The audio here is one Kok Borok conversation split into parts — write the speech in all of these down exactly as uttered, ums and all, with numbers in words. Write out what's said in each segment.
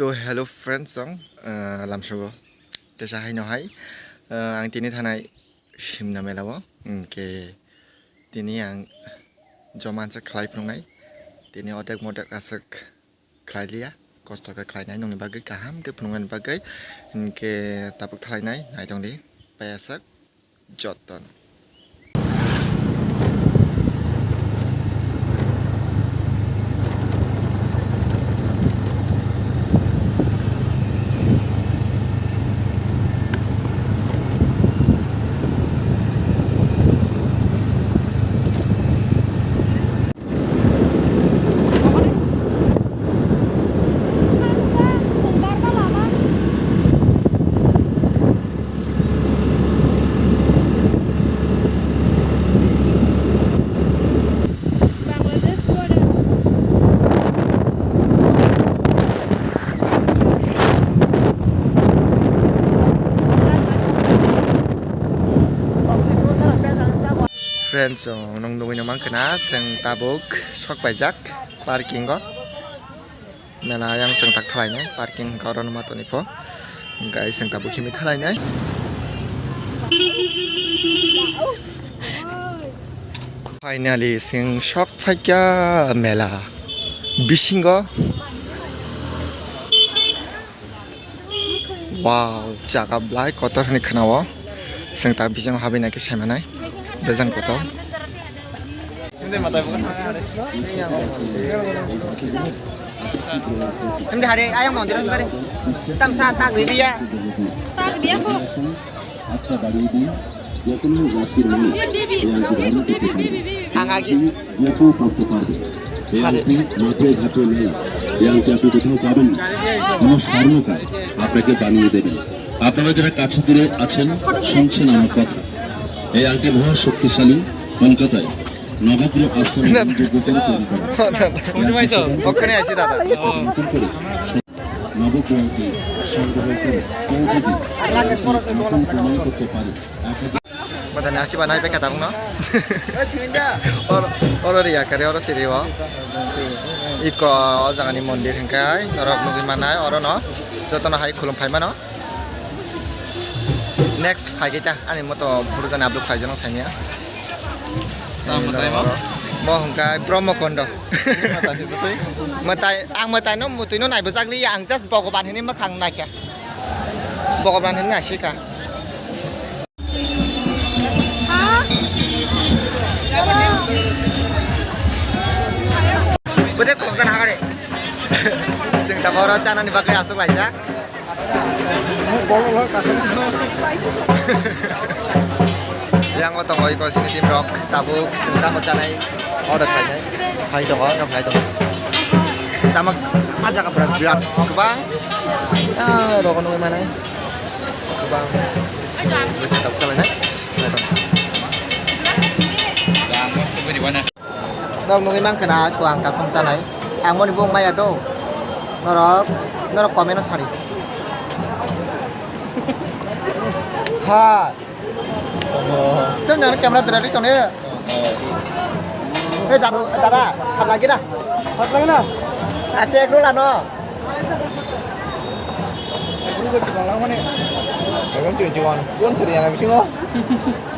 To hello friends, song, ah, lamsogo. Tesa haino hai, ah, ang tini thanai Simna mela o, hwnkhe tini ang joma ansa khlai phunuknai. Tini odek modek aswk khlai liya, kosto khe khlainai nongni bagwi, kaham khe phunuknani bagwi, hwnkhe tabuk thainai naitongdi, pai aswk. Joton. Friends, oh, nung nugui nung mankha na, chwng tabuk sok paijak parking o. Mela yang chwng tak khlainai, parking hwnkhe oro numa toni pho. Hwnkhe chwng tabuk himwi khlainai. Finally, chwng sok phaikha mela bisingo. Wow, jaga belai kotor hinwi khwnao. Chwng ta bisingo habwi naikhe saimanai. Bejang kotor. Hindi hari ayang mondir hari. Tam sa tak dia. Tak dia kok. আত্মা বাড়িয়ে দিন, যে কোনো জাতির মনে এই আজকে ভারত থেকে পারে, যে আপনি মাঠে ঘাটে মেলা, এই আংটি আপনি কোথাও পাবেন না। কোনো স্বর্ণকার আপনাকে বানিয়ে দেবেন। আপনারা যারা কাছে দূরে আছেন, শুনছেন আমার কথা, এই আংটি মহা শক্তিশালী। কলকাতায় নবগ্রহ আশ্রমে যোগ্য করে তৈরি করা। বুঝতে পারছো? ওখানে আছি দাদা। নতুন করে নবগ্রহকে সংগ্রহ করে কেউ যদি নতুন প্রমাণ করতে পারে, Matani asi banai beka tabung no. Or or ria kare or siri o. Iko o jaga ni mondir hingkai norok nugui manai oro no joto no hai khulum phai mano. Next phai kita ani moto phuru jani upload khai jono sanya. Tamo tai mo? Mo hingkai Brahma Kondo. Mwtai, ang mwtai no mutui no naibo jak liya, ang just Bhogoban hini mwkhang naikha. Bhogoban hini naisika. Bwtwi kolokjak hagari. Chwng tabuk oro chanani bagwi aswk laijak. Yang o tongo iko sini team rok tabuk sini tamo chanai order khlainai phai tongo, rok lai tongo. Chamak a jaga pura birat kwbang. Ah, rogo nugui manai kwbang. Bwswk tabuk chalainai. Lai tongo. Norok nugui mankha na, ko ang takhum chanai. Ang moni bung maya do. Norok, norok comment o sari. Ha. Tei nang camera dura ri tong ne. Hei, dada, dada, sat lagi na. Sat lagi na. Ache, ek roll ano. Ek roll twenty one. Kon sari ana bisingo.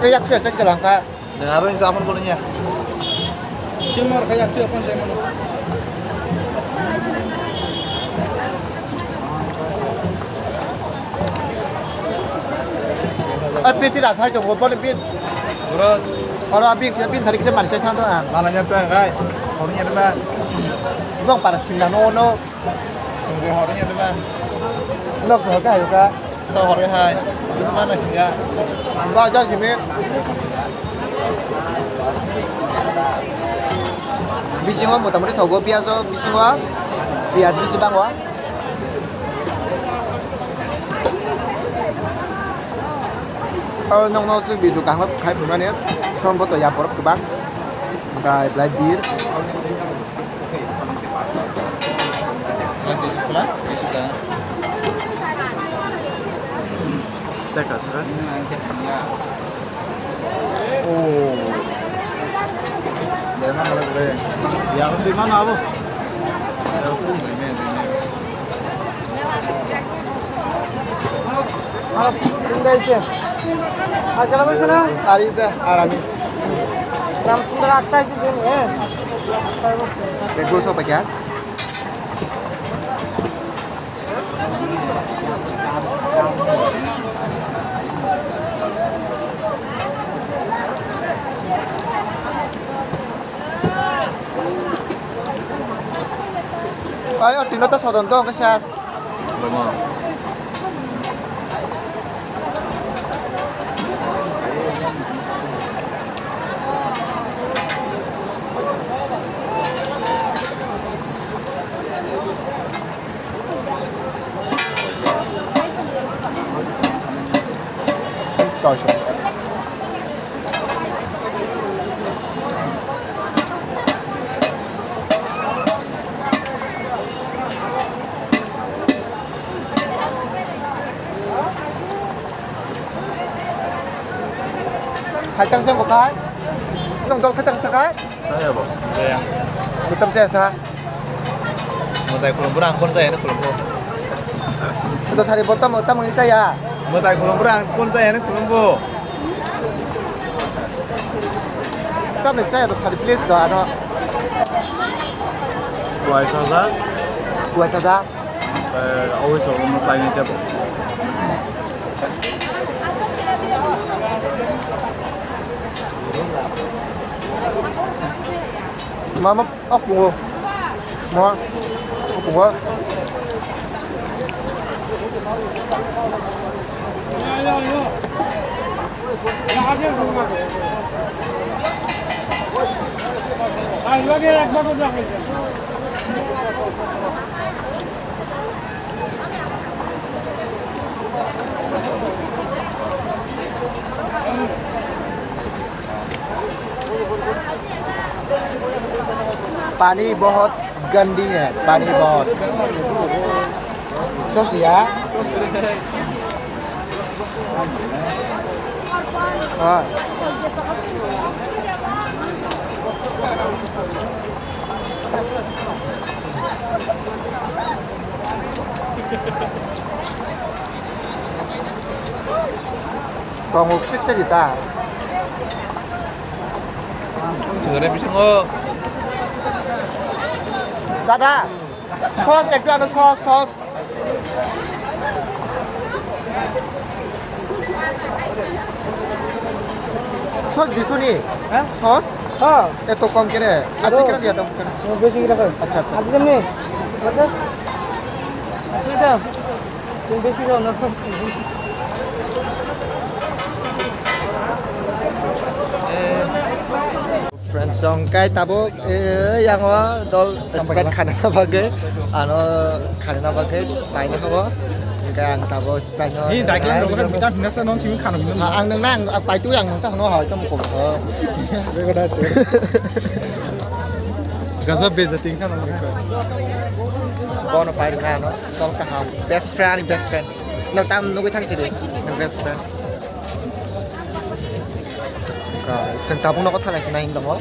Hei, yak sui, sui, sui, langka. Nang aro insa apon boleh ya. Simor kaya tu apon saya mana? Eh, Priti dah, saya jom boleh bin. Bro. Oro bin, bin tadi kita manis sana tu ah. Mana nyata kai? Orang nyata ba. Bang para sinda no no. Sungguh hornya tu mah. Nok sohor ka hayu ka. Sohor ka hai. Itu mana sih ya? Ba ja sini. Bisingo motamoti thogo piyaj o bisingo. Piyaj bisi bango. Aro nokno swi video kaham khai phunukmani. Som boto ya borok kwbang. Hwnkhe belai bir. Askala koi sina? Ari de, arami. Ram pura atta isi sini, eh. Ego so pakai. Ayo, tino ta sodon to, kesias. Hai tang sa ko kai? Nong dol khatang sa kai? Saya bo. Saya. Butam saya sa. Mwtai khulum bwrang kon chaya ni khulum bo. Ito sari bo tamo tamo ni chaya. Mwtai khulum bwrang kon chaya ni khulum bo. Tamo ni chaya to sari please do ano. Kuai saja. Kuai saja. Eh, always a woman sign in table. Mama. Opungo. Mo. Opungo. पानी बहुत गंदी है, पानी बहुत। Sos ya? Ah. Tongo kisa kisa di ta. Thwgani bisingo. Dada, sauce ekta ano sauce, sauce. Sauce diso ni? Ha? Sauce? Ha. Eto kom kene. Achi kene dia dong kene. Besi kira kai. Acha, acha. Adi dam ni. Mata. Adi dam. Besi kira na sauce. Friends, chwng kai tabuk, eh, yango dol Sprite khana bagwi, ano khana bagwi paina habo. Hingke ang tabuk Sprite no. Ni dai khe nang. Ang nang nang, ah, paitu ang nang ta hano hai tamo ko. Gaza beza ting khana. Bono pai khana, dol kaham. Best friend, best friend. No tam nugui thang sidi. Best friend. Ka, sing tabuk nogo thanai sinai tongo.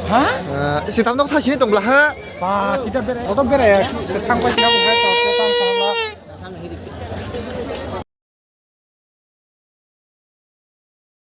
Ha? Eh, sing tabuk nogo thanai sinai tongla ha? Ba, kita bere, oto bere ya, se thang pai sinai tongla.